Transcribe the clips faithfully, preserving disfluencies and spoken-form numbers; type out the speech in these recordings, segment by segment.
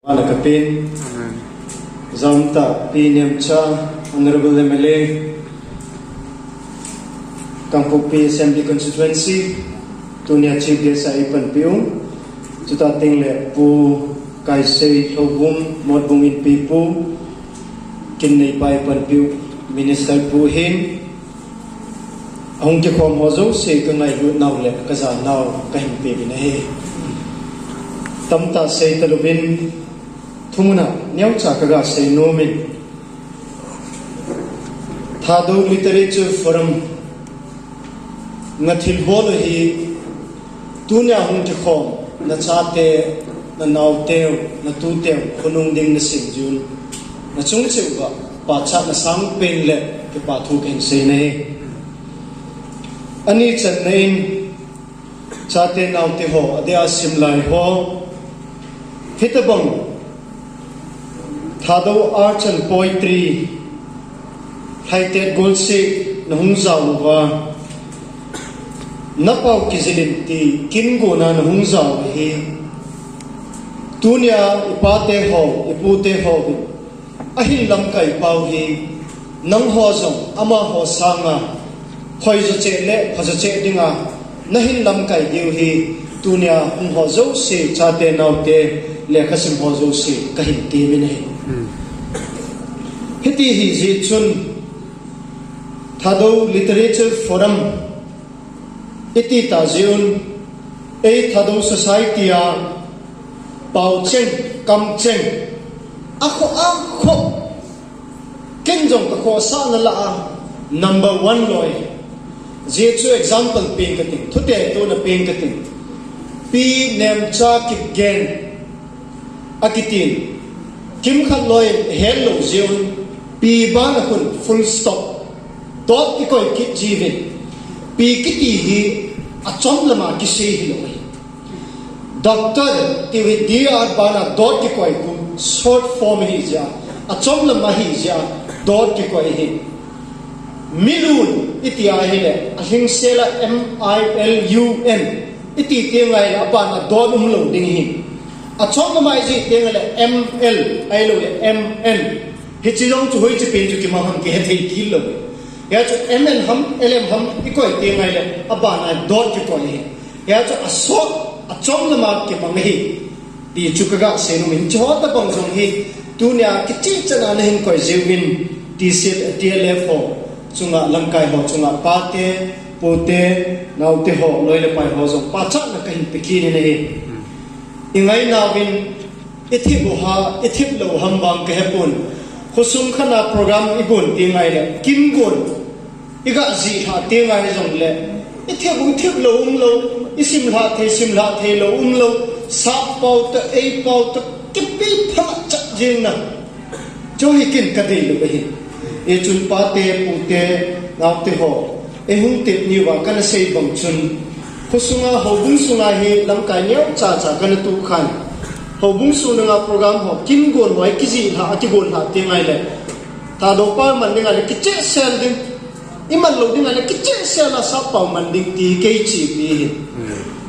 Bana kapin. Amen. Jamta Pi Nemcha, Honorable M L A, Kangpokpi Assembly Constituency, tunia Chief Guest a eipanpiu. Chuta tengle Pu Kaisei Lhouvum, Motbung Inpipu, kin neipa eipanpiu, Minister Pu hin, ahung kikhom ho jouse kangailut nau le kajanau kahin peuvin ahi. Tamtah sei talouvin, thumuna neocha kaga sei nomin. Thadou Literature Forum ngathil bol hi, tunia hung kikhom, nachate, nanaoteu, natuteu, khonung ding nasim jiuvin, nachung cheh uva pachatna sangpen le kipa thu kahin sei nahi. Ani channa in, chate naote ho, adeh a simlai ho, hitobang Thadou Arts and Poetry, Lhaitet Golseh nahung jao uva, napao kijilin ti kin gona nahung jao hi, tunia ipate ho, ipute ho, ahin lamkai pau hi, nangho jong amaho sanga hoijo cheh le phajo cheh dinga nahin lamkai diu hi, tunia hung ho jouse, chate naote, lekhasim ho jouse kahin temin ahi. Hiti hijeh chun Thadou Literature Forum iti ta jeh un, ei Thadou Society a paocheng, kamcheng, akhoh, akhoh, ken jong kakhohsahna lah a number one loi. Hijeh chun example pen kating, thutepna pen kating. Pi Nemcha Kipgen akitin, kimkhat loi helou jeh un, Pi bana khun full stop, dot ikoi kit jiuvin. Pi kiti hi achom lama kisei hilou ahi. Doctor tiu hi D R bana dot kikoi khu short form ahijeh a, achom lama ahijeh a dot kikoi ahi. Milun iti ahile, alhingsel a M I L U N iti teng ahile, abana dot umlou ding ahi. Achom lama iti teng ahile M L, ahiloule M N. Hiche jong chu hoiche pen chu kimang ham kihethei kit lou. Hijeh chun M N ham, L M ham ikoi teng ahile, abana dot kikoi ahi. Hijeh chun asot, achom lama kimang ahi, ti chu kaga sei nomin. Hiche ho tobang jong hi, tunia kicheh chana nahin koi jiuvin, T C L, T L F ho chunga, lamkai ho chunga, pate, pute, naote ho, loi le pai ho jong pachatna kahin pe kit in ahi. Ingainauvin, ithip u ham, ithip lou ham vang kahepon. Khosung khat a program igon teng ahile, kin gon iga jih lhah teng ahijongle, ithip u, ithip lou umlou, isim lhah thei, sim lhah theilou umlou, sap pao tah, ei pao tah, kipe phat chat jeng na. Chu hi ken kadeilou ahi. Hichun pate, pute, naote ho, eihung tep niuva kana sei bang chun, khosunga, houbung sunga hi lamkai neocha cha kana tukhan. Houbung sung danga program ho, kin gon ho, akijih lhah, akigon lhah teng ahile, Thadou pao man ding ahile kichehsel ding, iman lou ding ahile kichehsel a sap pao man ding ti kei chepi ahi.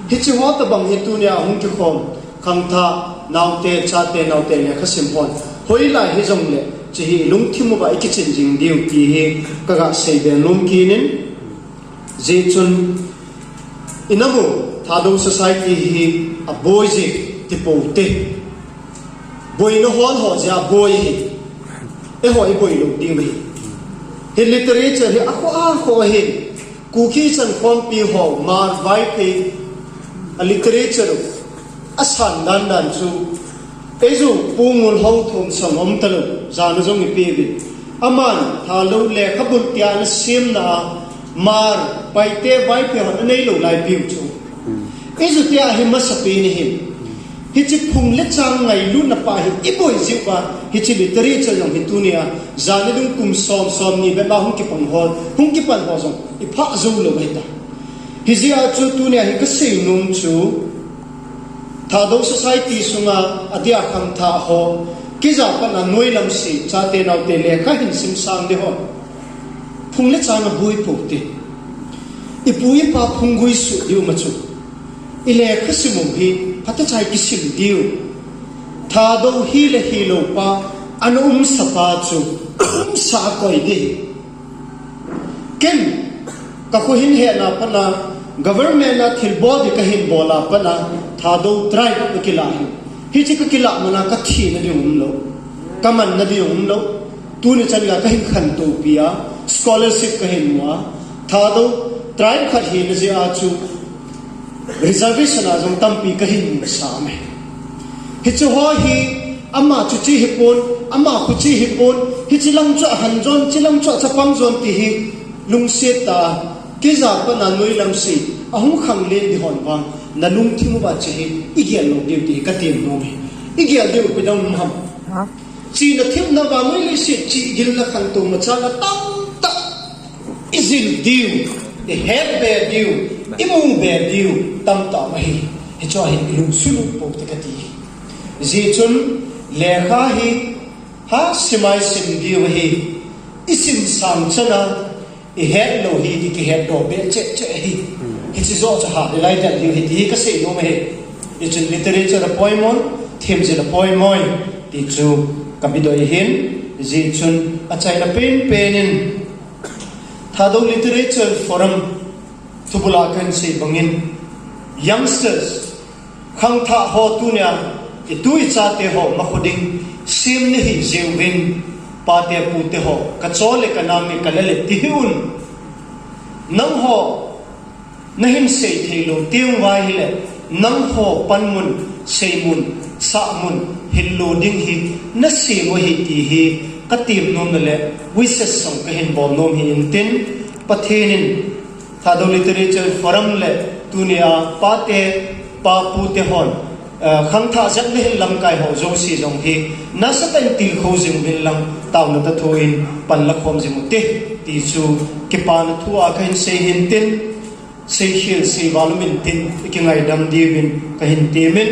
Hiche ho tobang hi tunia hung kikhom khangthah naote, chate naote, lekhasim hon, hoilai hijongle, hiche hi ilungthim uva ikichen jing diu ti hi kaga seibe nom kit in. Hijeh chun, inamu, Thadou Society hi aboi jeh ti poute. Boina hon ho jeh a boi ahi. Eiho iboi lou diu ahi. Hi literature hi akhoh, akhoh ahi. Kuki chankhompi ho, Hmar, Vaiphei, a literature u asan dan dan chu, eiju Pu Ngulhao Thomsong um talou, jana jong ipeuvin. Aman Thadou lekhabul tia ana semna a, Hmar, Paite, Vaiphei hon aneilou laipiu chu, eiju tia hi masapen ahi. Hiche phung le chang ngailutna pa hi iboi jiuva, hiche literature jong hi tunia, jana dung kum som, somni bep a hung kipan ho, hung kipan ho jong iphah joulou ahita. Hijeh a chu tunia hi kasei nom chu, Thadou Society sunga adia khangthah ho, kija patna noilamse, chate naote lekha hin simsang ding hon, phung le chang aboi poute. Ipu ipa phung guisuh diu ma chu, ilekhasim u hi phatechan kisim diu. Thadou hi le hi lou pa, ana umsa pa chu, umsa koi ding. Ken, ka kho hin hena pana, government a thil bol ding ka hin bol a pana, Thadou tribe ka kila hi. Hichi ka kila mana ka thina ding um lou. Ka manna ding um lou. Tuni chan ga ka hin khantou pi a, scholarship ka hin mu a. Thadou tribe khat hina jeh a chu, reservation a jong tampi ka hin sa me. Hichu ho hi, ama chu chi hi pon, ama khu chi hi pon, hichi lang chu a han jon, chi lang chu a chapang jon ti hi, lungset ta, kija pana noi lam si, a hung khang len di hon vang, na lungthim uva chi hi, i gel lou diu ti hi ka tem nom e. I gel diu pi dang ham. Chi na thim na va noi le si, chi gil na khantou ma cha na tam tak. I jil diu, i het be diu, i mu be diu, tam tam ahi. Hichu hi i lungsun u po te ka ti. Jeh chun lekha hi, ha simai sim diu ahi, i sim sang chana, i het lou hi, i kihet doh be cheh cheh ahi. Hichi joh chu ha, i lai del diu hi, ti hi ka sei nom ahi. Hichun literature a poimon, themjil a poimoi, ti chu ka bidoi hin, jeh chun a chaina pen pen in, Thadou Literature Forum thubula kan sei bangin, youngsters, khangthah ho tunia, i tu i chate ho makho ding, sim ni hi jiuvin, pate pute ho, ka chol le ka nam ni ka le le ti hi un. Nangho, na hin sei thei lou, tiang vai hi le, nangho panmun, seimun, sahmun, hin lou ding hi, na sei mo hi ti hi, ka tim nom na le, wishes song ka hin bol nom hi in tin, Pathen in, Thadou Literature Forum le tunia pate, pa pute hon, eh, khangthah jep le hin lamkai ho jouse jong hi, nasatah in tilkhou jing uvin lang, taona tah thu in pan la khom jing u te, ti chu kipana thu a ka hin sei hin tin, sei khel, sei val um in tin, i kingaidam diuvin ka hin temin,